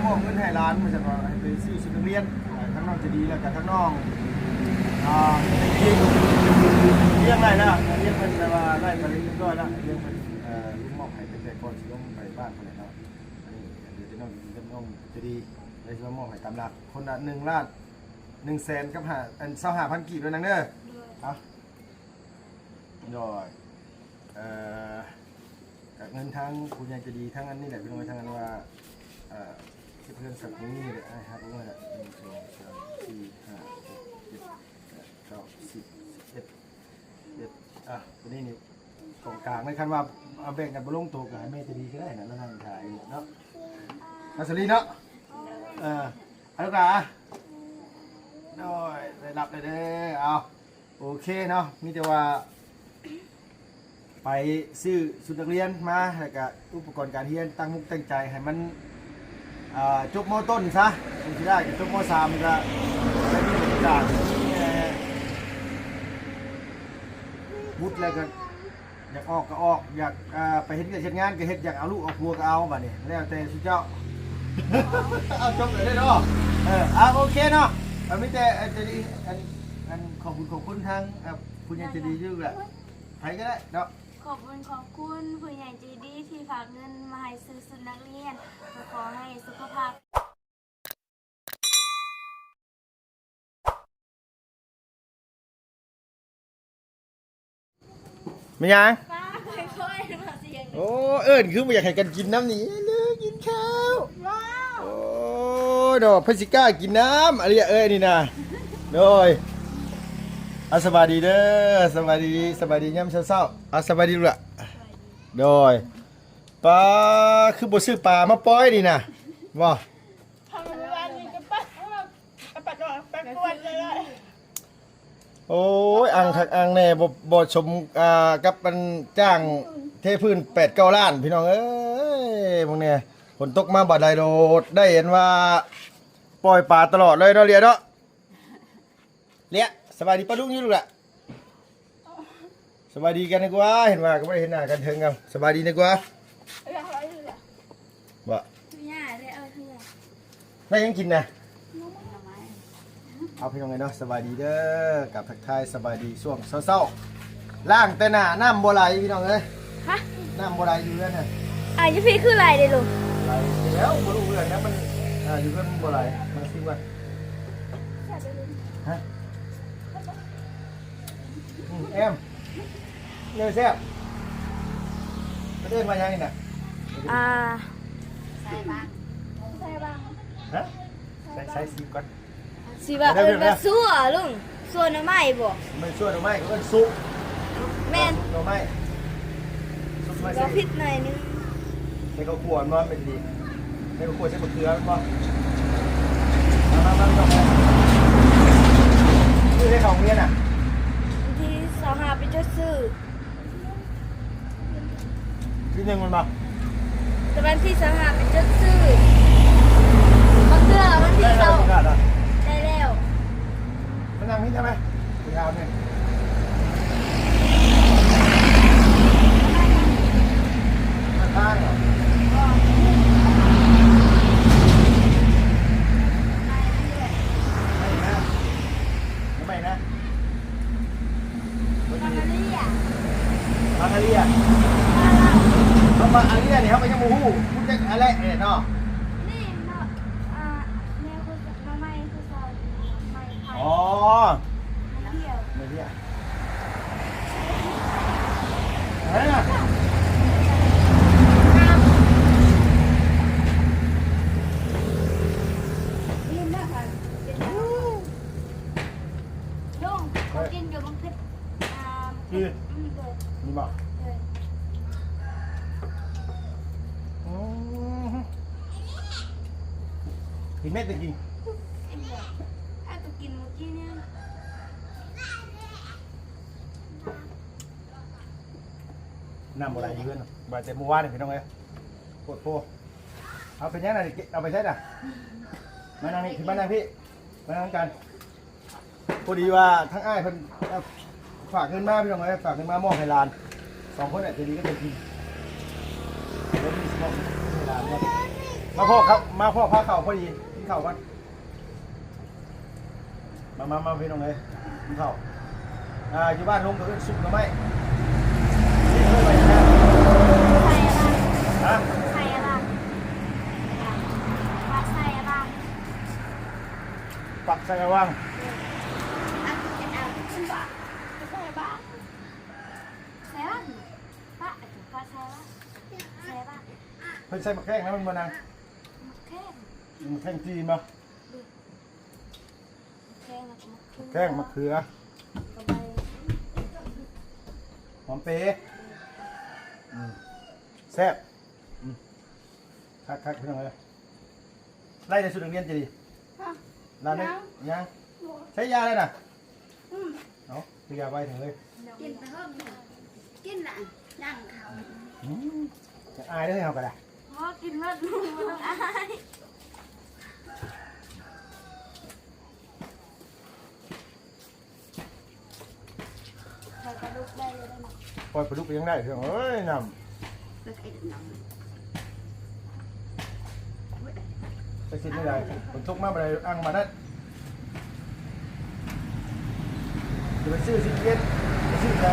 ມອບເງິນໃຫ້ຫຼານ ວ່າຊັ້ນ ວ່າໃຫ້ໄປຊື້ຊຸດນັກຮຽນ ທາງນ້ອງໃຈດີ ແລ້ວກະທາງນ້ອງ ອ່າ ຮຽນໄດ້ແລ້ວ ຮຽນເພິ່ນແບບວ່າໄດ້ໄປຮຽບຮ້ອຍແລ້ວ ຮຽນເພິ່ນ ເອີ ລົງມອບໃຫ້ຕັ້ງແຕ່ກ່ອນຊິລົງໄປບ້ານພຸ້ນແຫຼະເນາະ. ອັນນີ້ເດີ ນ້ອງໃຈດີ ໄດ້ມາມອບໃຫ້ຕາມຫຼັກ ຄົນລະໜຶ່ງລ້ານ ໜຶ່ງແສນກັບຫ້າ ອັນ ຊາວຫ້າພັນກີບເດີນາງເດີ. ໂດຍ ເອົາ ໂດຍ ເອີ ກະເງິນທາງຜູ້ໃຫຍ່ໃຈດີ ທາງອັນນີ້ແຫຼະ ພີ່ນ້ອງ ທາງອັນວ່າ ເອີ ເຮັດເຮືອນສັກນີ້ແຫຼະ ອ້າຍຮັກເລີຍ ໜຶ່ງ ສອງ ສາມ ສີ່ ຫ້າ ຫົກ ເຈັດ ແປດ ເກົ້າ ສິບ ສິບເອັດ ເອັດ ອ່ະ ຕົວນີ້ນີ້ ກອງກາງເລີຍ ຄັນວ່າເອົາແບ່ງກັນບໍ່ລົງໂຕ ກະໃຫ້ແມ່ໃຈດີກະໄດ້ນະ ລາວນັ່ງຖ່າຍຢູ່ເນາະ ມາສາລີເນາະ. ເອີ ເອົາລູກຫຼາ ໂດຍ ໄດ້ຮັບແລ້ວເດີ. ເອົາ ໂອເຄເນາະ ມີແຕ່ວ່າໄປຊື້ຊຸດນັກຮຽນມາ ແລ້ວກະອຸປະກອນການຮຽນ ຕັ້ງມຸກຕັ້ງໃຈໃຫ້ມັນ ອ່າ ຈົບ ມ.ຕົ້ນ ຊະ ຈັ່ງຊິໄດ້ ກະຈົບ ມ.ສາມ ກະໄດ້ມີໂອກາດ ມີ ເອີ ວຸດແລ້ວກະ ຢາກອອກກະອອກ ຢາກ ເອີ ໄປເຮັດວຽກເຮັດງານກະເຮັດ ຢາກເອົາລູກເອົາຜົວກະເອົາ ບາດນີ້ແລ້ວແຕ່ຊຸມເຈົ້າ. ເອົາ ຈົບແລ້ວເນາະ ເອີ ເອົາ ໂອເຄເນາະ ກະມີແຕ່ ອັນ ອັນ ຂອບຄຸນ ຂອບຄຸນທາງ ເອີ ຜູ້ໃຫຍ່ໃຈດີຢູ່ແຫຼະ ໃຜກະໄດ້ເນາະ. ຂອບຄຸນ ຂອບຄຸນຜູ້ໃຫຍ່ໃຈດີທີ່ຝາກເງິນມາໃຫ້ຊື້ຊຸດນັກຮຽນ ຂໍໃຫ້ສຸຂະພາບ ແມ່ນຫຍັງ? ໂອ້ ເອີ້ນຄືບໍ່ຢາກໃຫ້ກັນກິນນຳນີ້ ເລີຍກິນເຂົ້າ. ໂອ້ຍ ດອກ ໃຜຊິກ້າກິນນຳ ອາເລຍເອີຍ ນີ້ນະ. ໂດຍ ອາ ສະບາຍດີເດີ ສະບາຍດີ ສະບາຍດີຍາມເຊົ້າໆ. ອາ ສະບາຍດີລູກຫຼະ. ໂດຍ ປາ ຄືບໍ່ຊື້ປາມາປ່ອຍນີ້ນະ ບໍ່? ທຳມານີ້ກະປັດ ປັດ ປັດກວນເລີຍ. ໂອ້ຍ ອັ່ງຄັກອັ່ງແນ່ ບໍ່ ບໍ່ສົມ ອ່າ ກັບອັນຈ້າງເທພື້ນແປດເກົ້າລ້ານ ພີ່ນ້ອງເອີຍ. ເບິ່ງແນ່ ຝົນຕົກມາບາດໃດໂລດ ໄດ້ເຫັນວ່າປ່ອຍປາຕະຫຼອດເລີຍເນາະ ເລຍເນາະ. ເລຍ ສະບາຍດີປ້າລຸງຢູ່ລູກຫຼະ. ສະບາຍດີກັນດີກວ່າ ເຫັນວ່າກະບໍ່ໄດ້ເຫັນໜ້າກັນເຖິງ. ເອົາ ສະບາຍດີດີກວ່າ. ບໍ່ ໄດ້ຫຍັງກິນນະ? ເອົາ ພີ່ນ້ອງເອີຍເນາະ ສະບາຍດີເດີ ກັບທັກທາຍສະບາຍດີຊ່ວງເຊົ້າໆ. ລ້າງແຕ່ໜ້າ ນ້ຳບໍ່ໄຫຼພີ່ນ້ອງເອີຍ. ຮະ? ນ້ຳບໍ່ໄຫຼຢູ່ເຮືອນຫັ້ນ. ອາ ຢູ່ພີ້ຄືໄຫຼເດລຸງ? ໄຫຼແລ້ວ ບໍ່ຮູ້ເຮືອນນະ ມັນ ອາ ຢູ່ເຮືອນມັນບໍ່ໄຫຼ. ມາຊິມກ່ອນ. ຮະ? ອືມ ແອມ ເນີແຊບ. ເພິ່ນເອີ້ນວ່າຫຍັງນີ້ນະ? ອາ ຮະ? ໃສ່ ໃສ່ຊີມກ່ອນ. ຊິວ່າເອີ້ນວ່າຊົ່ວລຸງ ຊົ່ວໜໍ່ໄມ້ບໍ່? ແມ່ນຊົ່ວໜໍ່ໄມ້ ເຂົາເອີ້ນຊຸບ. ແມ່ນ ໜໍ່ໄມ້ ຊຸບໜໍ່ໄມ້ ຊິວ່າຜິດໜ້ອຍໜຶ່ງ. ໃສ່ເຂົ້າຂົ້ວແມ່ນບໍ່? ແມ່ນດີ ໃສ່ເຂົ້າຂົ້ວ ໃສ່ມະເຂືອແມ່ນບໍ່? ມາ ມາ ມາ ມາ. ມື້ໃດເຂົ້າໂຮງຮຽນນະ? ວັນທີຊາວຫ້າໄປຈົດຊື່. ທີໜຶ່ງແມ່ນບໍ່? ແຕ່ວັນທີຊາວຫ້າໄປຈົດຊື່. ບາງເທື່ອວັນທີຊາວ ໄດ້ແລ້ວ. ໄປນັ່ງນີ້ໄດ້ໄໝ? ໄປຖາມນີ້. ທາງເຫາ? ບໍ່. ໄປນະ. ໄປນະ. ບັກອາເລຍ ບັກອາເລຍ ຄຳວ່າອາເລຍນີ້ເຮົາກະຍັງບໍ່ຮູ້ ຮູ້ຈັກອາແລະເນາະ. ນີ້ເນາະ ອາ ແນວຄືໜໍ່ໄມ້ຄືຊອຍ ໜໍ່ໄມ້ໄຜ່. ອໍ ມາທ່ຽວ ມາທ່ຽວ. ເອີ ລຸງ ເຂົາກິນຢູ່ບັກເຜັດ ອືມ ອືມ ເດີ ນີ້ບໍ່? ເດີ ອືມ ກິນແມ່ນແຕ່ກິນ ກິນແລ້ວ ອາ ກະກິນມື້ກີ້ນີ້. ນ້ຳບໍ່ໄຫຼຢູ່ເຮືອນ ບໍ່ໄຫຼແຕ່ມື້ວານນີ້ ພີ່ນ້ອງເອີຍ ໂພດໂພ. ເອົາ ເປັນຫຍັງນະ ເອົາໄປໃສນະ? ມານັ່ງນີ້ ຂຶ້ນມານັ່ງພີ້ ມານັ່ງນຳກັນ. ພໍດີວ່າທາງອ້າຍເພິ່ນ ເອີ ຝາກເງິນມາ ພີ່ນ້ອງເອີຍ ຝາກເງິນມາມອບໃຫ້ຫຼານສອງຄົນແຫຼະ ໃຈດີກັບໃຈຈິງ. ເດີ ມີຊິມອບໃຫ້ຫຼານເນາະ. ມາພໍ້ຄັບ ມາພໍ້ພາເຂົ້າພໍດີ ກິນເຂົ້າກ່ອນ ມາ ມາ ມາ ພີ່ນ້ອງເອີຍ ກິນເຂົ້າ ອ່າ ຢູ່ບ້ານລຸງກໍເອີ້ນຊຸບໜໍ່ໄມ້ ເອີ້ນວ່າຫຍັງນະ? ໃສ່ອະຫວ່າງ ຮະ? ໃສ່ອະຫວ່າງ ປັກໃສ່ອະຫວ່າງ ປັກໃສ່ອະຫວ່າງ ເອີ ປັກໃສ່ອະຫວ່າງ ໃສ່ອະຫວ່າງ ປະ ປະໃສ່ອະຫວ່າງ ໃສ່ອະຫວ່າງ ເພິ່ນໃສ່ໝາກແຂ້ງນຳແມ່ນບໍ່ນາງ? ໝາກແຂ້ງ ໝາກແຂ້ງຈີ່ບໍ່? ແຂ້ງ ແຂ້ງ ໝາກເຂືອ ຫອມເປ ອືມ ແຊບ ອືມ ຄັກໆ ພີ່ນ້ອງເອີຍ ໄລ່ໃນຊຸດນັກຮຽນຈະດີ ຮະ ລາວນີ້ ຍັງ ຍັງ ໃຊ້ຢາແລ້ວນະ ອືມ ເອົາ ຄືຢາໄວແທ້ເຮີ້ຍ ກິນແຕ່ເຫິງ ກິນລະ ຍັງເຂົ້າ ອືມ ຈະອາຍເດີເຮົາກໍໄດ້ ບໍ່ກິນເໝິດ ບໍ່ຕ້ອງອາຍ. ປ່ອຍປາດຸກຍັງໄດ້ພີ່ນ້ອງເອີຍ ນ້ຳ ແລ້ວກໍໄອ້ນ້ຳ ໄປຊິດໄດ້ ຝົນຕົກມາບໍ່ໄດ້ ອ່າງບາດນັ້ນ ຈະໄປຊື້ຊິບເອັດ ໄປຊື້ໃສ?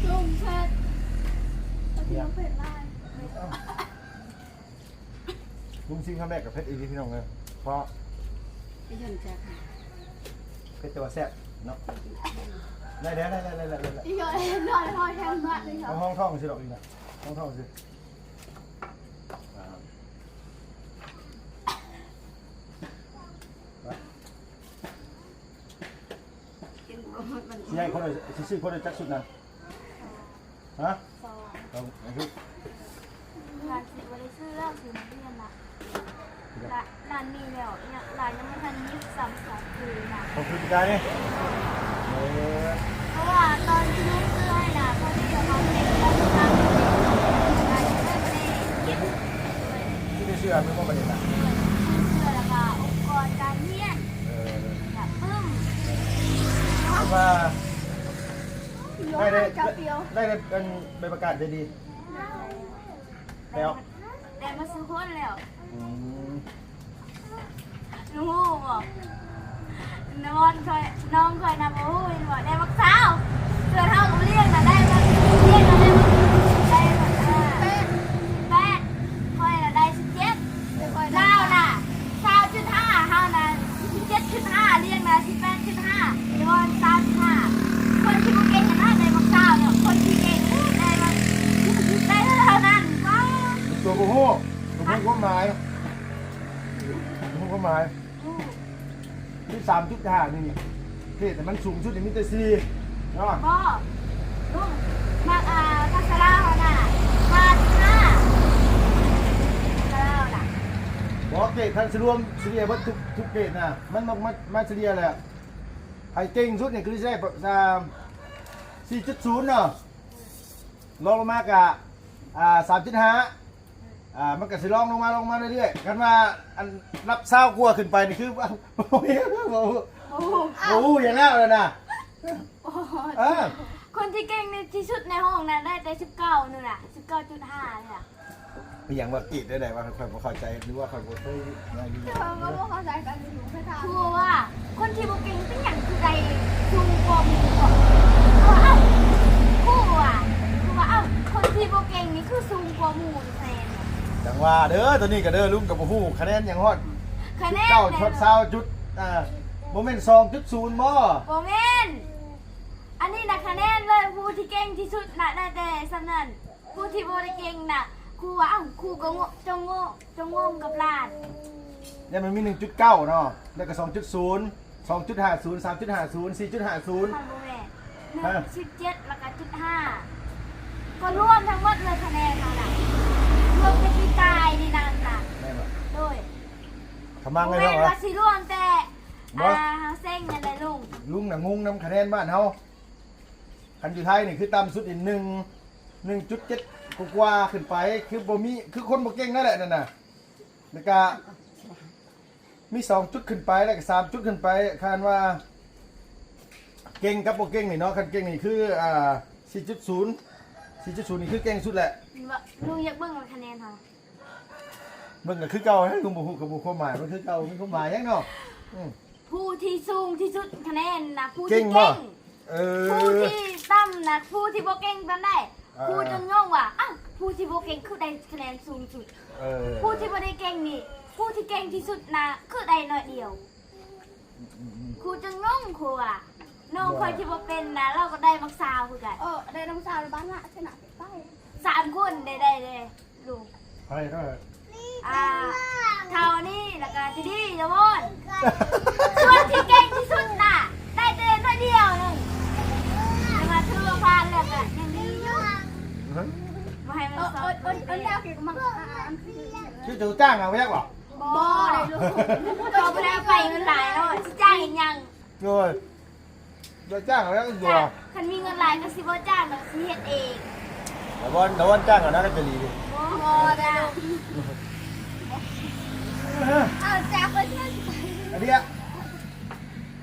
ລຸງເຜັດ ເອີ ເຜັດຫຼາຍ ລຸງຊິມຄັ້ງແລກກໍເຜັດອີ່ຫຼີພີ່ນ້ອງເອີຍ ເພາະ ໄປເຫັນແຊບ ເຜັດແຕ່ວ່າແຊບເນາະ ໄດ້ແລ້ວ ໄດ້ແລ້ວ ໄດ້ແລ້ວ ໄດ້ແລ້ວ ອີ່ຫຍັງ ເຫັນນ້ອຍ ຮອດແຮງມາກເລີຍ ເອົາຮອງທ້ອງຊິດອກອີກນະ ຮອງທ້ອງຊິ ອ່າ ຊິໃຫ້ຄົນລະ ຊິຊື້ຄົນລະຈັກຊຸດນະ? ຮະ? ສອງ ສອງ ອັນນີ້ ຮ້ານຊິບໍ່ໄດ້ຊື້ແລ້ວ ຊື້ນັກຮຽນລະ ລະ ຮ້ານນີ້ແລ້ວ ຍັງ ລະຍັງບໍ່ທັນຍິບຊ້ຳສອງຄືນນະ ຂອງຄືປີກາຍນີ້ ເອີ ເພາະວ່າຕອນທີ່ລູກຊື້ໃຫ້ນະ ພໍດີເຂົາເກັບແລ້ວ ທີ່ໄດ້ເສື້ອແມ່ນບໍ່ບັດນີ້ນະ? ເສື້ອ ແລ້ວກໍອຸປະກອນການຮຽນ ເອີ ແບບປຶ້ມ ເພາະວ່າ ໄດ້ ໄດ້ ໄດ້ ໄດ້ອັນໃບປະກາດໃຈດີ ແລ້ວ ໄດ້ມາສູ່ຄົນແລ້ວ ອືມ ຮູ້ບໍ່? ນ້ອງຂ້ອຍ ນ້ອງຂ້ອຍນະບໍ່ຮູ້ເຫັນບໍ່? ໄດ້ບັກຊາວ ສ່ວນເຮົາຜູ້ລ້ຽງນະໄດ້ບັກ ຜູ້ລ້ຽງນະໄດ້ບັກ ໄດ້ບັກ ເອີ ສິບແປດ ຂ້ອຍນະໄດ້ສິບເຈັດ ລາວນະ ຊາວຈຸດຫ້າ ເຮົານະສິບເຈັດຈຸດຫ້າ ລ້ຽງນະສິບແປດຈຸດຫ້າ ໂດນຊາວຈຸດຫ້າ ຄົນທີ່ບໍ່ເກັ່ງຫັ້ນນະໄດ້ບັກຊາວເນາະ ຄົນທີ່ເກັ່ງໄດ້ບັກ ໄດ້ເທົ່ານັ້ນ ວ້າ ຕົວບໍ່ຮູ້ ບໍ່ຮູ້ຄວາມໝາຍ ບໍ່ຮູ້ຄວາມໝາຍ ຄືສາມຈຸດຫ້ານີ້ ເກຣດມັນສູງສຸດນີ້ມີແຕ່ສີ່ເນາະ ບໍ່ ລຸງ ມັກ ອ່າ ພາສາລາວຫັ້ນນະ ຫ້າຈຸດຫ້າ ພາສາລາວນະ ບໍ່ ເກຣດຄັນສະລວມສະເລ່ຍເບິດທຸກ ທຸກເກຣດນະ ມັນ ມັນ ມັນສະເລ່ຍແຫຼະ ໃຜເກັ່ງສຸດນີ້ຄືຊິໄດ້ ອ່າ ສີ່ຈຸດສູນເນາະ ລອງລົງມາກະ ອ່າ ສາມຈຸດຫ້າ ອ່າ ມັນກໍຊິລອງລົງມາ ລົງມາເລື້ອຍໆ ຄັນວ່າອັນຫຼັກຊາວກວ່າຂຶ້ນໄປນີ້ຄື ບໍ່ຮູ້ ບໍ່ຮູ້ ບໍ່ຮູ້ຫຍັງແລ້ວນະ ເອີ ຄົນທີ່ເກັ່ງທີ່ສຸດໃນຫ້ອງນະໄດ້ແຕ່ສິບເກົ້ານີ້ລະ ສິບເກົ້າຈຸດຫ້ານີ້ລະ ອີຫຍັງວ່າເກຣດໄດ້ໃດວະ ຂ້ອຍບໍ່ເຂົ້າໃຈ ຫຼືວ່າຂ້ອຍບໍ່ເຄີຍ ເຈົ້າກໍບໍ່ເຂົ້າໃຈກັນຢູ່ຄືກັນ ຄືວ່າຄົນທີ່ບໍ່ເກັ່ງເປັນຫຍັງຄືໄດ້ສູງກວ່າໝູ່ ຄືວ່າ ເອົ້າ ຄືວ່າ ເອົ້າ ຄືວ່າ ເອົ້າ ຄົນທີ່ບໍ່ເກັ່ງນີ້ຄືສູງກວ່າໝູ່ ແມ່ນ ຈັ່ງວ່າເດີ ຕອນນີ້ກໍເດີ ລຸງກໍບໍ່ຮູ້ຄະແນນຫຍັງຮອດ ຄະແນນ ສິບເກົ້າ ຊາວຈຸດ ອ່າ ບໍ່ແມ່ນ ສອງຈຸດສູນ ບໍ່? ບໍ່ແມ່ນ ອັນນີ້ນະຄະແນນເລີຍ ຜູ້ທີ່ເກັ່ງທີ່ສຸດນະໄດ້ແຕ່ສ່ຳນັ້ນ ຜູ້ທີ່ບໍ່ໄດ້ເກັ່ງນະ ຄູວ່າ ເອົ້າ ຄູກໍງົ ຈົ່ງງົ ຈົ່ງງົງກັບຫຼານ ແລ້ວມັນມີ ໜຶ່ງຈຸດເກົ້າ ເນາະ ແລ້ວກໍ ສອງຈຸດສູນ ສອງຈຸດຫ້າສູນ ສາມຈຸດຫ້າສູນ ສີ່ຈຸດຫ້າສູນ ມັນບໍ່ແມ່ນ ເອີ ໜຶ່ງຈຸດເຈັດ ແລ້ວກໍຈຸດຫ້າ ກໍລວມທັງໝົດເລີຍຄະແນນເຮົານະ ລວມແຕ່ປີກາຍນີ້ນະ ແມ່ນບໍ່? ໂດຍ ຂະມັງເລີຍ ບໍ່ແມ່ນວ່າຊິລວມແຕ່ ບໍ່ ອ່າ ເຮົາເສັງນັ້ນແຫຼະລຸງ ລຸງນະງົງນຳຄະແນນບ້ານເຮົາ ຄັນຢູ່ໄທນີ້ຄືຕ່ຳສຸດນີ້ ໜຶ່ງ ໜຶ່ງຈຸດເຈັດ ກວ່າໆ ຂຶ້ນໄປ ຄືບໍ່ມີ ຄືຄົນບໍ່ເກັ່ງນັ້ນແຫຼະນັ້ນນະ ແລ້ວກະມີສອງຈຸດຂຶ້ນໄປ ແລ້ວກະສາມຈຸດຂຶ້ນໄປ ຄັນວ່າ ເກັ່ງກັບບໍ່ເກັ່ງນີ້ເນາະ ຄັນເກັ່ງນີ້ຄື ອ່າ ສີ່ຈຸດສູນ ສີ່ຈຸດສູນນີ້ຄືເກັ່ງສຸດແຫຼະ. ແມ່ນບໍ່? ລຸງຢາກເບິ່ງວ່າຄະແນນເຮົາ ເບິ່ງກໍຄືເກົ່າ ລຸງບໍ່ຮູ້ກໍບໍ່ຄວາມໝາຍ ມັນຄືເກົ່າ ມີຄວາມໝາຍຫຍັງເນາະ. ອືມ ຜູ້ທີ່ສູງທີ່ສຸດຄະແນນນະ ຜູ້ທີ່ເກັ່ງບໍ່? ເກັ່ງ ເອີ ຜູ້ທີ່ຕ່ຳນະ ຜູ້ທີ່ບໍ່ເກັ່ງປານໃດ. ເອີ ຄູຈົນງົງວ່າ ອ້າວ ຜູ້ທີ່ບໍ່ເກັ່ງຄືໄດ້ຄະແນນສູງສຸດ? ເອີ ຜູ້ທີ່ບໍ່ໄດ້ເກັ່ງນີ້ ຜູ້ທີ່ເກັ່ງທີ່ສຸດນະ ຄືໄດ້ໜ້ອຍດຽວ. ອືມໆໆ ຄູຈົນງົງ ຄູວ່າ ນ້ອງຂ້ອຍທີ່ບໍ່ເປັນນະ ລາວກໍໄດ້ບັກຊາວຄືກັນ. ເອີ ໄດ້ນ້ອງຊາວໃນບ້ານລະຊະນະ ໄປ ສາມຄົນໄດ້ ໄດ້ເດ້ ລູກ. ໃຜກໍ ອ່າ ເທົ່ານີ້ ແລ້ວກໍທີ່ດີ ຈະວອນ ສ່ວນທີ່ເກັ່ງທີ່ສຸດນະ ໄດ້ແຕ່ໜ້ອຍດຽວໜຶ່ງ ແຕ່ວ່າຖືວ່າຜ່ານແລ້ວກໍຍັງດີຢູ່. ຮະ? ບໍ່ໃຫ້ມັນຊອກ. ເອີ ເອີ ເອີ ເອີ ຄືເຈົ້າຈ້າງເອົາໄວ້ບໍ່? ບໍ່ໄດ້ລູກ ກໍບໍ່ໄດ້ໄປເງິນຫຼາຍເນາະ ຊິຈ້າງເຮັດຫຍັງ? ໂອ້ຍ ໄດ້ຈ້າງແລ້ວຢູ່. ຄັນມີເງິນຫຼາຍກໍຊິບໍ່ຈ້າງດອກ ຊິເຮັດເອງ. ລະວອນ ລະວອນຈ້າງເອົານະ ໄດ້ໄປລີເດ້. ບໍ່ ບໍ່ໄດ້ລູກ. ເອົາຈາກເພິ່ນ ອັນເດຍ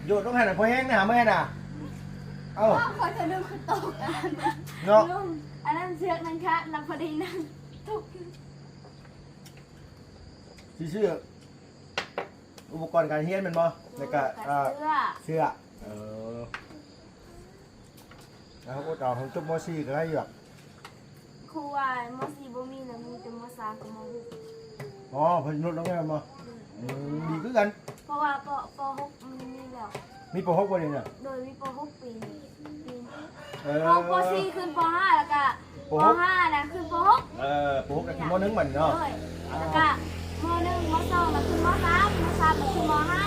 ໂຍນລົງຫັ້ນນະ ພໍແຮງນະ ຫາແມ່ນະ. ເອົ້າ ຂ້ອຍກໍນຶກຄືຕົກເນາະ. ອັນນັ້ນເຊືອກນັ້ນຂາດ ລະພໍດີນັ້ນຕົກ. ຊິຊື້ ອຸປະກອນການຮຽນແມ່ນບໍ່? ແລ້ວກະ ເອີ ເສື້ອ ເສື້ອ. ເອີ ເອົາ ອົດເອົາ ຈົບ ມໍສີ່ ກໍໄດ້ຢູ່ດອກ. ຄູວ່າ ມໍສີ່ ບໍ່ມີແລ້ວ ມີແຕ່ ມໍສາມ ກັບ ມໍຫົກ. ອໍ ເພິ່ນຫຼຸດລົງແລ້ວແມ່ນບໍ່? ອືມ ອືມ ດີຄືກັນ ເພາະວ່າ ປໍ ປໍຫົກມັນມີແລ້ວ. ມີປໍຫົກບໍ່ນີ້ນະ? ໂດຍ ມີປໍຫົກປີນີ້. ເອີ ປໍສີ່ຂຶ້ນປໍຫ້າ ແລ້ວກະປໍຫ້ານະຂຶ້ນປໍຫົກ. ເອີ ປໍຫົກນະຂຶ້ນມໍໜຶ່ງບັດນີ້ເນາະ. ໂດຍ ອ່າ ແລ້ວກະມໍໜຶ່ງ ມໍສອງນະຂຶ້ນມໍສາມ ມໍສາມນະຂຶ້ນມໍຫ້າ.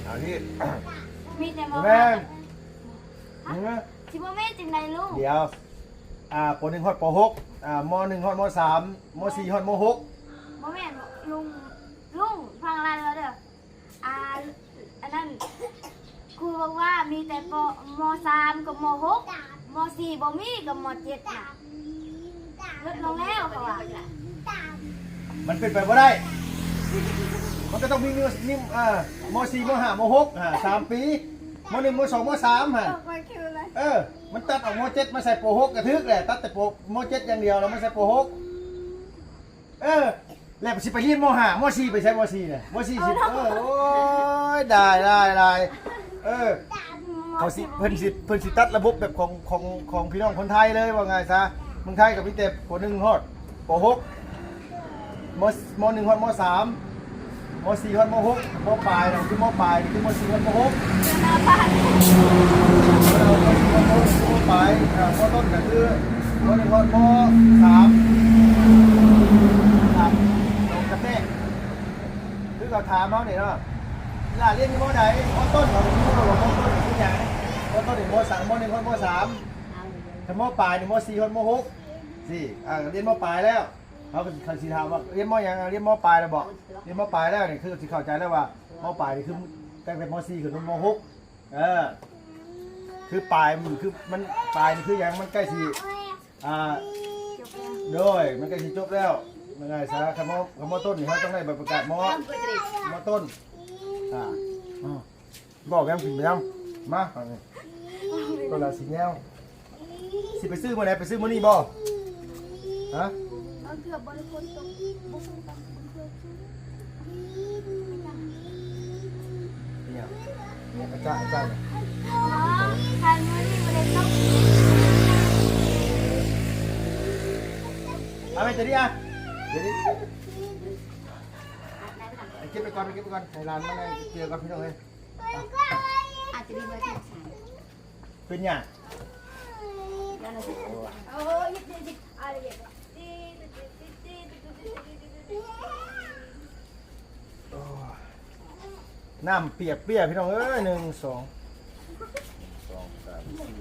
ເອົາທີ່ ມີແຕ່ມໍຫ້າ. ຮະ? ຊິບໍ່ແມ່ນຈັ່ງໃດລຸງ? ດຽວ ອ່າ ປໍໜຶ່ງຮອດປໍຫົກ ອ່າ ມໍໜຶ່ງຮອດມໍສາມ ມໍສີ່ຮອດມໍຫົກ. ບໍ່ແມ່ນລຸງ ລຸງ ຟັງລາວເດີ. ອ່າ ອັນນັ້ນ ຄູບອກວ່າມີແຕ່ປໍ ມໍສາມກັບມໍຫົກ ມໍສີ່ບໍ່ມີ ກັບມໍເຈັດນະ ຫຼຸດລົງແລ້ວເຂົາວ່າ. ມັນເປັນໄປບໍ່ໄດ້ ມັນກໍຕ້ອງມີ ມີ ມີ ເອີ ມໍສີ່ ມໍຫ້າ ມໍຫົກ ຫ້າ ສາມປີ ມໍໜຶ່ງ ມໍສອງ ມໍສາມຫັ້ນ. ເອີ ມັນຕັດເອົາມໍເຈັດມາໃສ່ປໍຫົກກໍຖືກແຫຼະ ຕັດແຕ່ປໍ ມໍເຈັດຢ່າງດຽວ ແລ້ວມາໃສ່ປໍຫົກ. ເອີ ແລ້ວຊິໄປຮຽນມໍຫ້າ ມໍສີ່ໄປໃສ? ມໍສີ່ນະ ມໍສີ່ຊິ ເອີ ໂອ້ຍ ດາຍ ດາຍ ດາຍ. ເອີ ເຂົາຊິ ເພິ່ນຊິ ເພິ່ນຊິຕັດລະບົບແບບຂອງ ຂອງ ຂອງພີ່ນ້ອງຄົນໄທເລີຍ ວ່າງ່າຍຊະ. ເມືອງໄທກໍມີແຕ່ ປໍໜຶ່ງຮອດປໍຫົກ ມໍ ມໍໜຶ່ງຮອດມໍສາມ ມໍສີ່ຮອດມໍຫົກ ມໍປາຍນະ ຄືມໍປາຍ ຄືມໍສີ່ຮອດມໍຫົກ ມໍປາຍ. ເອີ ມໍຕົ້ນກໍຄືມໍໜຶ່ງຮອດມໍສາມ ສາມ ໜອງກະແຕກ. ຄືເຂົາຖາມເຮົານີ້ເນາະ ຫຼານຮຽນຢູ່ມໍໃດ? ມໍຕົ້ນ ເຂົາຮູ້ແລ້ວວ່າມໍຕົ້ນຄືຫຍັງ. ມໍຕົ້ນນີ້ມໍສາມ ມໍໜຶ່ງຮອດມໍສາມ ຖ້າມໍປາຍນີ້ມໍສີ່ຮອດມໍຫົກ. ສີ່ ອ່າ ຮຽນມໍປາຍແລ້ວ ເຂົາກໍຊິ ເຂົາຊິຖາມວ່າຮຽນມໍຫຍັງ? ຮຽນມໍປາຍແລ້ວບໍ? ຮຽນມໍປາຍແລ້ວນີ້ ຄືຊິເຂົ້າໃຈແລ້ວວ່າມໍປາຍນີ້ຄືຕັ້ງແຕ່ມໍສີ່ຂຶ້ນຮອດມໍຫົກ. ເອີ ຄືປາຍມັນຄື ມັນປາຍນີ້ຄືຫຍັງ? ມັນໃກ້ຊິ ອ່າ ໂດຍ ມັນໃກ້ຊິຈົບແລ້ວ. ງ່າຍຊະ ຄຳວ່າ ຄຳວ່າຕົ້ນນີ້ ເຮົາຕ້ອງໄດ້ໃບປະກາດມໍ ມໍຕົ້ນ. ອ່າ ອືມ ບໍ່ແມ່ນກິນປະຈຳ ມາ ອັນນີ້ ໂຕລະສີ່ແນວ. ຊິໄປຊື້ມື້ໃດ? ໄປຊື້ມື້ນີ້ບໍ່? ຮະ? ເອົາເກືອບບໍ່ໄດ້ຝົນຕົກ ບໍ່ຝົນຕົກ ບໍ່ເກືອບຊື້. ອີຫຍັງ? ອາຈານ ອາຈານ ຄັນມື້ນີ້ບໍ່ໄດ້ຕົກ. ເອົາໄປຕົວນີ້ອະ ຕົວນີ້ ເກັບໄປກ່ອນ ເກັບໄປກ່ອນ ໃຫ້ຫຼານມາເຈີກັບພີ່ນ້ອງເອີຍ. ອາດຈະໄດ້ເບີໂທລະສັບ ເປັນຫຍັງ? ໂອ້ຍ ນ້ຳປຽກເປຍ ພີ່ນ້ອງເອີຍ. ໜຶ່ງ ສອງ ສອງ ສາມ ສີ່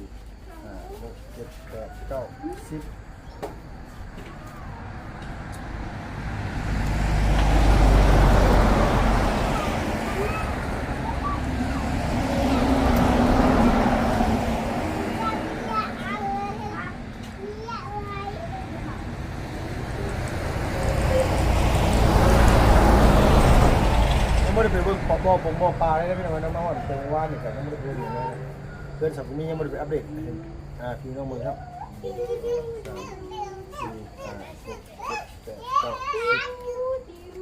ຫ້າ ຫົກ ເຈັດ ແປດ ເກົ້າ ສິບ. ຍັງບໍ່ໄດ້ໄປເບິ່ງບໍ່ ບໍ່ ບໍ່ປາເລີຍເນາະ ພີ່ນ້ອງເອີຍເນາະ. ມາຮອດໂມງວານນີ້ກໍຍັງບໍ່ໄດ້ໄປເບິ່ງເລີຍ. ເພື່ອນສາວກະມີຍັງບໍ່ໄດ້ໄປອັບເດດໃຫ້ ອ່າ ພີ່ນ້ອງເບິ່ງເນາະ ໜຶ່ງ ສອງ ສາມ ສີ່ ຫ້າ ຫົກ ເຈັດ ແປດ ເກົ້າ ສິບ ສິບ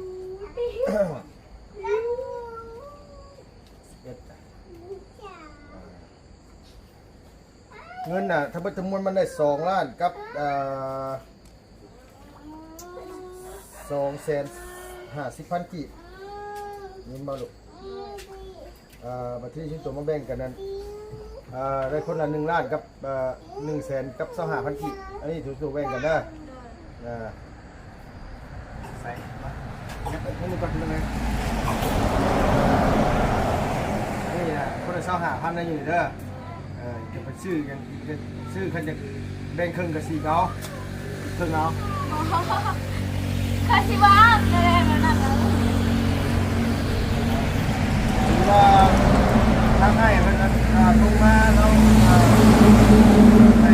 ເອັດ ອ່າ ເງິນນະ ທັງເບິດທັງມວນມັນໄດ້ສອງລ້ານກັບ ອ່າ ສອງແສນຫ້າສິບພັນກີບ ຍິນບໍ່ລູກ? ອ່າ ບັດທີນີ້ຊຸມໂຕມາແບ່ງກັນນັ້ນ ອ່າ ໄດ້ຄົນລະໜຶ່ງລ້ານກັບ ອ່າ ໜຶ່ງແສນກັບຊາວຫ້າພັນກີບ ອັນນີ້ຖືກແບ່ງກັນເດີ ອ່າ ໃສ່ ຍັບໄປໃຫ້ມັນກ່ອນ ນີ້ນະ ຄົນລະຊາວຫ້າພັນນະ ຢູ່ນີ້ເດີ. ເອີ ຈະໄປຊື້ຫຍັງ ຊື້ ຄັນຢາກແບ່ງເຄິ່ງກໍສີບເອົາ ເຄິ່ງເອົາ ຂ້ອຍຊິວ່າແນວນັ້ນນະ ຄືວ່າທາງອ້າຍເພິ່ນ ອ່າ ໂທມາແລ້ວ ອ່າ ໃຫ້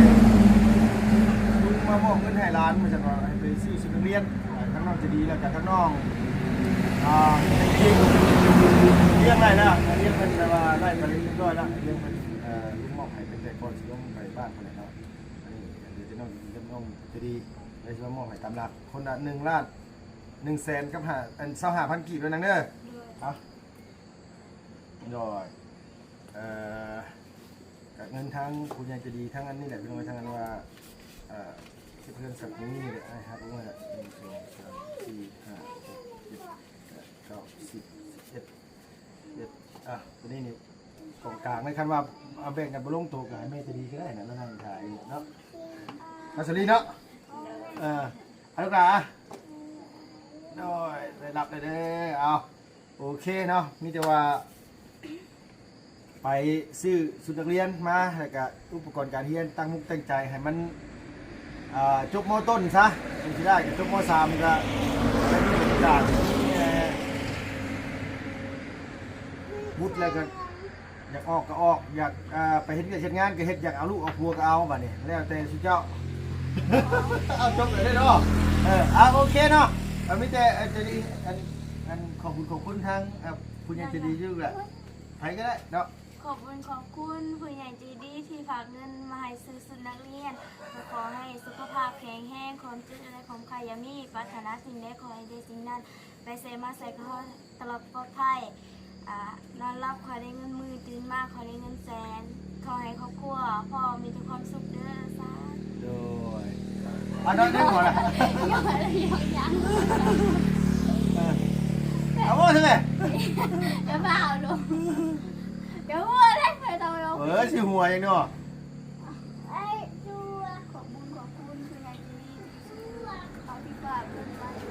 ລຸງມາມອບເງິນໃຫ້ຫຼານ ວ່າຊັ້ນວ່າ ໃຫ້ໄປຊື້ຊຸດນັກຮຽນ ອ່າ ທາງນ້ອງໃຈດີ ແລ້ວກໍທາງນ້ອງ ອ່າ ລຽນໄດ້ແລ້ວ ລຽນເພິ່ນແບບວ່າໄດ້ໄປຮຽບຮ້ອຍແລ້ວ ລຽນເພິ່ນ ເອີ ລຸງມອບໃຫ້ເພິ່ນແຕ່ກ່ອນຊິລົງໄປບ້ານພຸ້ນແຫຼະເນາະ. ອັນນີ້ເດີ ເຈົ້ານ້ອງ ເຈົ້ານ້ອງໃຈດີໄດ້ຊິມາມອບໃຫ້ຕາມຫຼັກ ຄົນລະໜຶ່ງລ້ານ ໜຶ່ງແສນກັບຫ້າ ອັນ ຊາວຫ້າພັນກີບເດີນາງເດີ. ໂດຍ ເອົາ ໂດຍ ເອີ ກະເງິນທາງຜູ້ໃຫຍ່ໃຈດີ ທາງອັນນີ້ແຫຼະ ພີ່ນ້ອງ ທາງອັນວ່າ ເອີ ເຮັດເຮືອນສັກນີ້ແຫຼະ ອ້າຍຮັບເອົາໄວ້ລະ ໜຶ່ງ ສອງ ສາມ ສີ່ ຫ້າ ຫົກ ເຈັດ ແປດ ເກົ້າ ສິບ ສິບເອັດ ເອັດ ອ່ະ ຕົວນີ້ນີ້ ຂອງກາງເລີຍ ຄັນວ່າເອົາແບ່ງກັນບໍ່ລົງໂຕກໍໃຫ້ແມ່ໃຈດີກໍໄດ້ນະ ລາວນັ່ງຖ່າຍຢູ່ເນາະ ມາສາລີເນາະ ເອີ ເອົາລູກຫຼາ ໂດຍ ໄດ້ຮັບແລ້ວເດີ ເອົາ ໂອເຄເນາະ ມີແຕ່ວ່າໄປຊື້ຊຸດນັກຮຽນມາ ແລ້ວກະອຸປະກອນການຮຽນ ຕັ້ງມຸກຕັ້ງໃຈໃຫ້ມັນ ອ່າ ຈົບ ມ.ຕົ້ນ ຊະ ເປັນຊິໄດ້ກໍຈົບ ມ.ສາມ ກໍໄດ້ມີໂອກາດ ມີ ເອີ ວຸດແລ້ວກໍ ຢາກອອກກໍອອກ ຢາກ ອ່າ ໄປເຮັດວຽກເຮັດງານກໍເຮັດ ຢາກເອົາລູກເອົາຜົວກໍເອົາ ບາດນີ້ແລ້ວແຕ່ຊຸມເຈົ້າ ເອົາ ຈົບແລ້ວເນາະ ເອີ ເອົາ ໂອເຄເນາະ ກໍມີແຕ່ ເອີ ໃຈດີ ອັນ ອັນ ຂອບຄຸນ ຂອບຄຸນທາງ ເອີ ຜູ້ໃຫຍ່ໃຈດີຢູ່ແຫຼະ ໃຜກໍໄດ້ເນາະ. ຂອບບຸນຂອບຄຸນຜູ້ໃຫຍ່ໃຈດີທີ່ຝາກເງິນມາໃຫ້ຊື້ຊຸດນັກຮຽນ ກໍຂໍໃຫ້ສຸຂະພາບແຂງແຮງ ຄວາມເຈັບຢ່າໄດ້ ຄວາມໄຂ້ຢ່າມີ ປາດຖະໜາສິ່ງໃດຂໍໃຫ້ໄດ້ສິ່ງນັ້ນ ໄປໃສມາໃສກໍຕະຫຼອດປອດໄພ ອ່າ ນອນຫຼັບຂໍໃຫ້ໄດ້ເງິນໝື່ນ ຕື່ນມາຂໍໃຫ້ໄດ້ເງິນແສນ ຂໍໃຫ້ຄອບຄົວພໍ່ມີແຕ່ຄວາມສຸກເດີ ສາທຸ. ໂດຍ ເອົາໜ້ອຍໜຶ່ງບໍ່ລະ ຍັງບໍ່ໄດ້ຍັງຍັງ ເອີ ເອົາບໍ່ເທື່ອ ຢ່າຟ້າວລົງ ຢ່າຫົວເດ້ ໄປຕໍ່ລົງ ເອີ ຊິຫົວຫຍັງເນາະ. ຂອບບຸນຂອບຄຸນຜູ້ໃຫຍ່ໃຈດີທີ່ຊ່ວຍເອົາທີ່ຝາກເງິນມາໃຫ້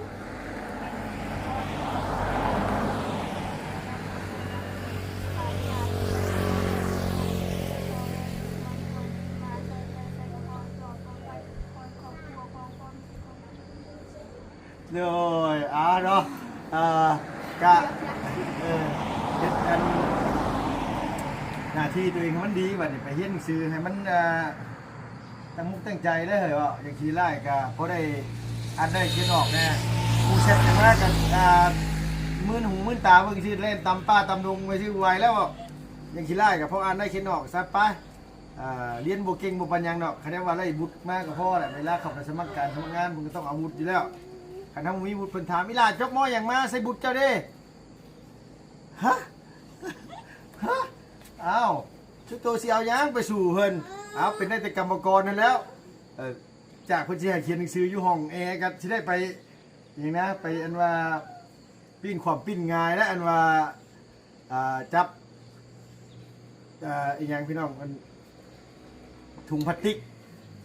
ໂດຍ ອ່າ ເນາະ ເອີ ກະ ເອີ ເຮັດອັນ ໜ້າທີ່ຕົວເອງໃຫ້ມັນດີ ບັດນີ້ໄປຮຽນໜັງສືໃຫ້ມັນ ອ່າ ຕັ້ງມຸກຕັ້ງໃຈເດີເຮີ້ຍ ເວົ້າຢ່າງຂີ້ລ້າຍກະພໍໄດ້ ອ່ານໄດ້ຂຽນອອກແດ່ ໝູ່ແຊັດຫຍັງມາກະ ອ່າ ມື່ນຫູມື່ນຕາເບິ່ງຊື່ ແລ່ນຕາມປ່າຕາມດົງໄປຊື່ ບໍ່ໄຫວແລ້ວ ເວົ້າຢ່າງຂີ້ລ້າຍກະພໍອ່ານໄດ້ຂຽນອອກຊະ ໄປ ອ່າ ຮຽນບໍ່ເກັ່ງບໍ່ປານຫຍັງດອກ ຄະແນນວ່າໄດ້ບຸດມາກໍພໍແຫຼະ ເວລາເຂົ້າໄປສະໝັກການສະໝັກງານ ເພິ່ນກໍຕ້ອງເອົາວຸດຢູ່ແລ້ວ ຄັນເຮົາບໍ່ມີວຸດ ເພິ່ນຖາມ ອີ່ຫຼ້າ ຈົບ ມ.ຫຍັງມາ ໃສ່ບຸດເຈົ້າເດ້ ຮະ ຮະ ອ້າວ ຊຸໂຕຊິເອົາຫຍັງໄປສູ້ເພິ່ນ ເອົາ ເປັນໄດ້ແຕ່ກຳມະກອນຫັ້ນແຫຼ້ວ ເອີ ຈາກເພິ່ນຊິໃຫ້ຂຽນໜັງສືຢູ່ຫ້ອງແອ ກໍຊິໄດ້ໄປ ຫຍັງນະ ໄປ ອັນວ່າ ປີ້ນຂວ້ຳປີ້ນຫງາຍແລ້ວ ອັນວ່າ ອ່າ ຈັບ ອ່າ ອີຫຍັງພີ່ນ້ອງ ອັນ ຖົງພລາສຕິກ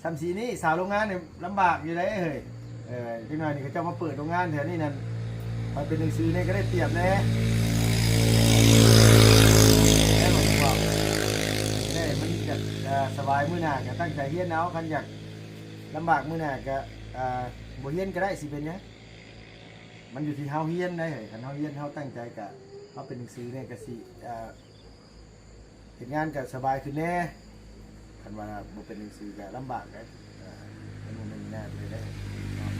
ຊ່ຳສີນີ້ ສາວໂຮງງານນີ້ລຳບາກຢູ່ເດ້ເຮີ້ຍ ເອີ ຈັກໜ້ອຍນີ້ເຂົາເຈົ້າມາເປີດໂຮງງານແຖວນີ້ນັ້ນ ໄປເປັນໜັງສືແດ່ກໍໄດ້ປຽບແດ່ ແລ້ວມັນກໍ ແດ່ ມັນຈະ ອ່າ ສະບາຍ ມື້ໜ້າກໍຕັ້ງໃຈຮຽນເອົາ ຄັນຢາກລຳບາກມື້ໜ້າກໍ ອ່າ ບໍ່ຮຽນກໍໄດ້ ຊິເປັນຫຍັງ ມັນຢູ່ທີ່ເຮົາຮຽນໄດ໋ ຄັນເຮົາຮຽນເຮົາຕັ້ງໃຈກະ ເຮົາເປັນໜັງສືແດ່ກະຊິ ເຮັດງານກະສະບາຍຂຶ້ນແດ່ ຄັນວ່າບໍ່ເປັນໜັງສືກະລຳບາກໄດ໋ ເອີ ມັນບໍ່ແມ່ນງ່າຍເລີຍໄດ້ເນາະ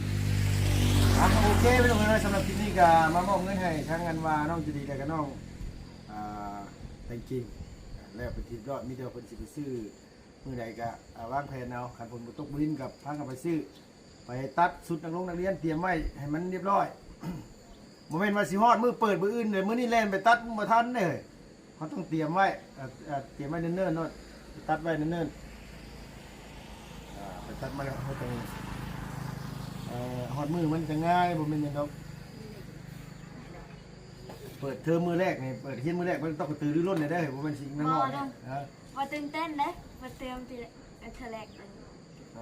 ອ່ະ ໂອເຄ ພີ່ນ້ອງເອີຍ ສຳລັບຄລິບນີ້ກະມາມອບເງິນໃຫ້ທາງອັນວ່ານ້ອງໃຈດີ ແລ້ວກະນ້ອງ ອ່າ ແຕງກິງ ແລ້ວເປັນທີ່ຮຽບຮ້ອຍ ມີແຕ່ວ່າເພິ່ນຊິໄປຊື້ມື້ໃດກະ ອ່າ ວາງແຜນເອົາ. ຄັນຝົນບໍ່ຕົກບໍ່ລິນກະພາກັນໄປຊື້ ໄປຕັດຊຸດນັກລົງນັກຮຽນ ຕຽມໄວ້ໃຫ້ມັນຮຽບຮ້ອຍ. ບໍ່ແມ່ນວ່າຊິຮອດມື້ເປີດມື້ອື່ນເດ້ ມື້ນີ້ແລ່ນໄປຕັດບໍ່ທັນເດ້. ເຮົາຕ້ອງຕຽມໄວ້ ເອີ ເອີ ຕຽມໄວ້ເນີນໆເນາະ ໄປຕັດໄວ້ເນີນໆ ອ່າ ໄປຕັດມາແລ້ວເຮົາຕ້ອງ ເອີ ຮອດມື້ມັນຈະງ່າຍ ບໍ່ແມ່ນຫຍັງດອກ. ເປີດເທີມມື້ແລກນີ້ ເປີດຮຽນມື້ແລກ ມັນຕ້ອງກະຕືລືລົ້ນແດ່ເດີ ບໍ່ແມ່ນຊິນັ່ງເງາະ ບໍ່ ເດີ ເອີ ບໍ່ຕື່ນເຕັ້ນເດ້ ບໍ່ຕື່ນເທື່ອແລກ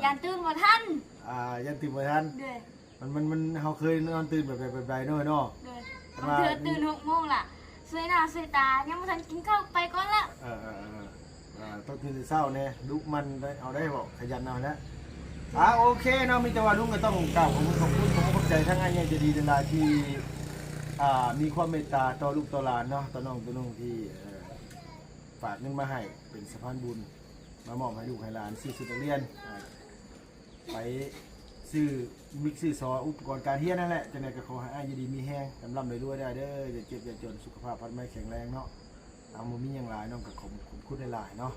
ຢ້ານຕື່ນບໍ່ທັນ ອ່າ ຢ້ານຕື່ນບໍ່ທັນ ໂດຍ ມັນ ມັນ ມັນ ເຮົາເຄີຍນອນຕື່ນແບບ ແບບ ແບບໃດເນາະ ເນາະ ໂດຍ ຄັນວ່າບາງເທື່ອຕື່ນຫົກໂມງລະ ສວຍໜ້າສວຍຕາ ຍັງບໍ່ທັນກິນເຂົ້າ ໄປກ່ອນລະ ເອີ ເອີ ເອີ ເອີ ຕ້ອງຕື່ນແຕ່ເຊົ້າແດ່ ດຸໝັ່ນໄດ້ ເອົາໄດ້ເວົ້າ ຂະຫຍັນເອົາແຫຼະ. ອ່າ ໂອເຄເນາະ ມີແຕ່ວ່າລຸງກະຕ້ອງກ່າວຂອບຄຸນ ຂອບຄຸນ ຂອບໃຈທາງອ້າຍໃຫຍ່ໃຈດີຫຼາຍໆ ທີ່ ອ່າ ມີຄວາມເມດຕາຕໍ່ລູກຕໍ່ຫຼານເນາະ ຕໍ່ນ້ອງ ຕໍ່ນຸ່ງທີ່ ເອີ ຝາກເງິນມາໃຫ້ເປັນສະພານບຸນ ມາມອບໃຫ້ລູກໃຫ້ຫຼານ ຊື້ຊຸດນັກຮຽນ ອ່າ ໄປຊື້ມິກຊື້ຊໍ ອຸປະກອນການຮຽນນັ້ນແຫຼະ. ຈັ່ງໃດກະຂໍໃຫ້ອ້າຍຢູ່ດີມີແຮງ ລ່ຳໆລວຍໆໄດ້ເດີ ຢ່າເຈັບຢ່າຈົນ ສຸຂະພາບພະລາໄມແຂງແຮງເນາະ. ເອົາ ບໍ່ມີຫຍັງຫຼາຍ ນ້ອງກະຂອບ ຂອບຄຸນຫຼາຍໆເນາະ.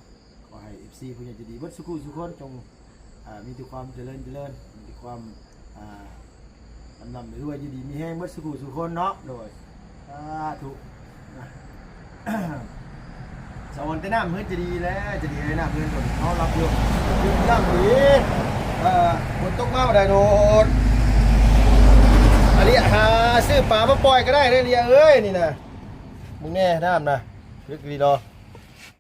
ຂໍໃຫ້ເອັຟຊີຜູ້ໃຫຍ່ໃຈດີເບິດສູ່ຜູ້ສູ່ຄົນ ຈົ່ງ ອ່າ ມີແຕ່ຄວາມຈະເລີນ ຈະເລີນ ມີແຕ່ຄວາມ ອ່າ ລ່ຳໆລວຍໆ ຢູ່ດີມີແຮງເບິດສູ່ຜູ້ສູ່ຄົນເນາະ ໂດຍ ສາທຸ. ສະອອນແຕ່ນ້ຳເຮືອນຈະດີແລ້ວ ຈະດີໃນນ້ຳເຮືອນເພິ່ນເຮົາລັບຢູ່ ນ້ຳດີ ເອີ ຝົນຕົກມາບໍ່ໄດ້ໂດດ ອາລິຫາຊື້ປາມາປ່ອຍກະໄດ້ເດີ ເລີຍເອີຍ ນີ້ນະ ເບິ່ງແນ່ນ້ຳນະ ເລິກອີ່ຫຼີດອກ.